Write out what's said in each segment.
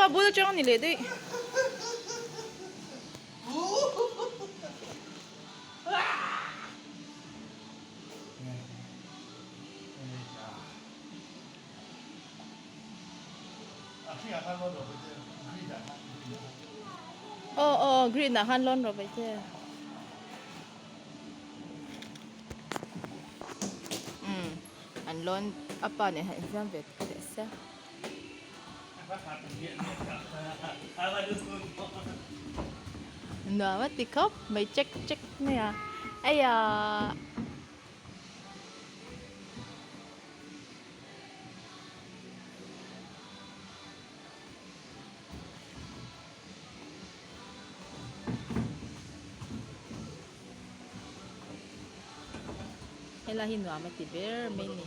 Apa bul atang a ni leh daih. Aw aw green ah khan lawn rawh bai che. Umm an lawn a pa nen han infiam ve teh sia. Nuam a ti khawp mai chek chek mai a aiah. Helai hi nuam a ti ber mai a ni.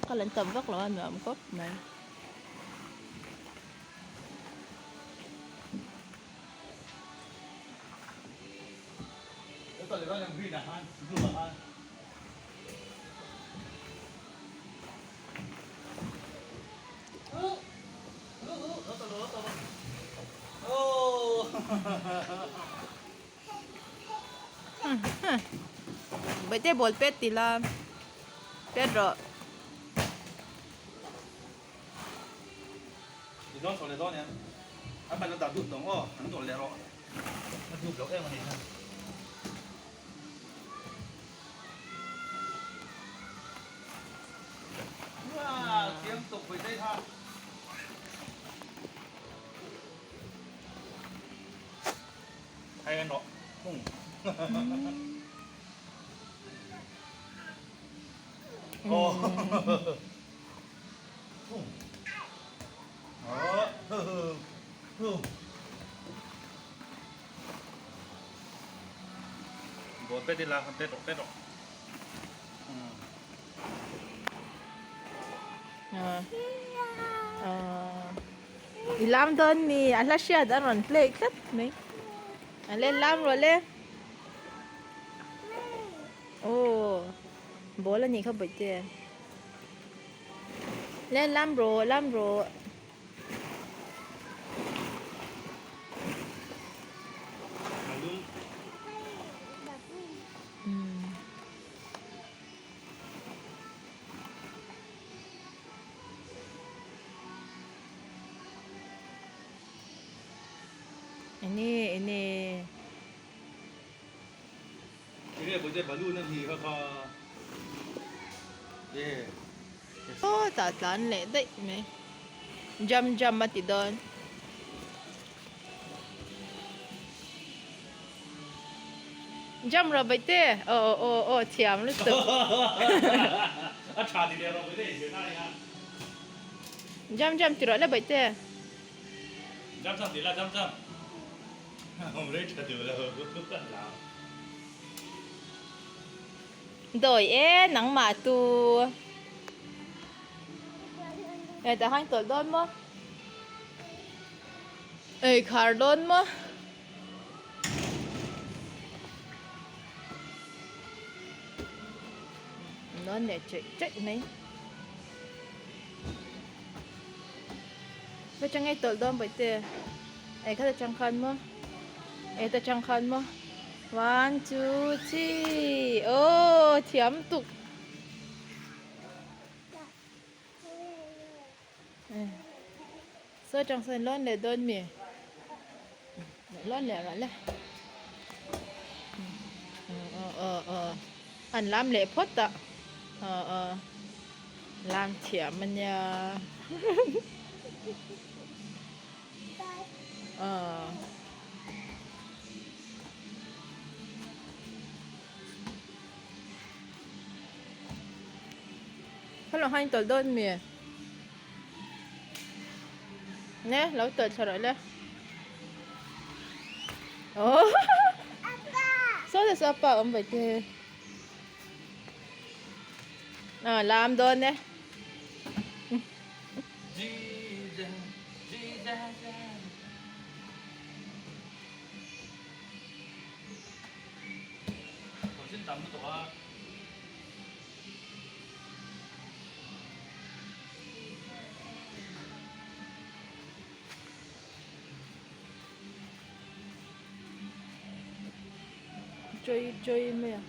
Kal an tam vak lo a nuam khawp mai. Bawihte ball pet ti la pet rawh. I dawn chho leh dawn em? A ban a dah dup lo aw, an dawlh leh rawh. A dup loh em a ni hian. Uaa, thiam tawp vawi daih ha. Hei en rawh. Hung. Oh. Ball pet ila pet rawh pet rawh. I lam dawn mi a hla hriat a rawn play tlat mai. A le lam rawh le. Aw ball a nih kha bawihte. Le lam rawh lam rawh. Enge enge. Enge bawihte balloon a ni kha kha. Aw tah tlan leh daih mai. Jam jam a ti dawn. Jam rawh bawihte. Aw aw aw aw thiam lutuk. A tha ti leh rawh bawihte inzir na ania. Jam jam ti rawh le bawihte. Jam jam ti la jam jam. Awm rei tha duh lo. Dawi e nangmah tu. Ei tah khan tawlh dawn maw? Ei khar dawn maw? Nawn leh chaih chaih mai. Hei chang ei tawlh dawn bawihte. Ei khat atang khan maw? Ei ta chang khan maw? One, two, three. Oh, thiam tuk. Saw chang sawn lawn leh dawn mi. Lawn leh rawh le. Aw aw aw. An lam leh phawt a. Aw aw. Lam thiam a nia. Aw. Hello hain tawlh dawn mi? Ne lo tawlh thla rawh le. Oh. Saw le saw pa awm vaih te. À lam dawn e. Choi choi mai a.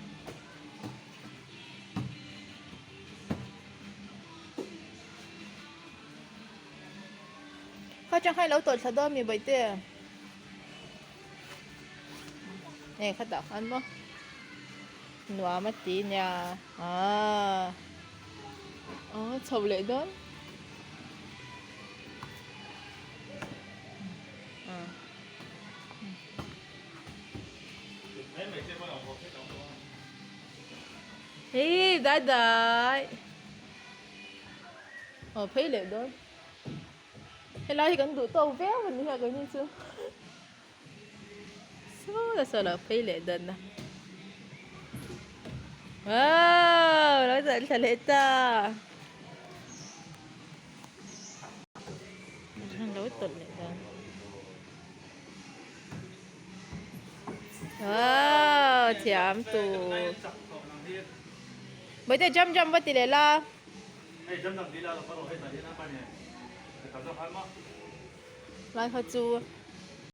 Kha chang khan i lo tawlh thla dawn mi bawihte. Hei khatah khan maw nuam a ti nia aaa aw chho leh dawn Hei dai dai aw phei leh dawn. Helai hi kan duh tawk viau a ni a keini chu saw la saw lo phei leh dawn a wow lo chawlh thla leh ta lo tawlh leh dawn wow thiam tur Bawihtei jump jump va ti leh la. Lai kha chu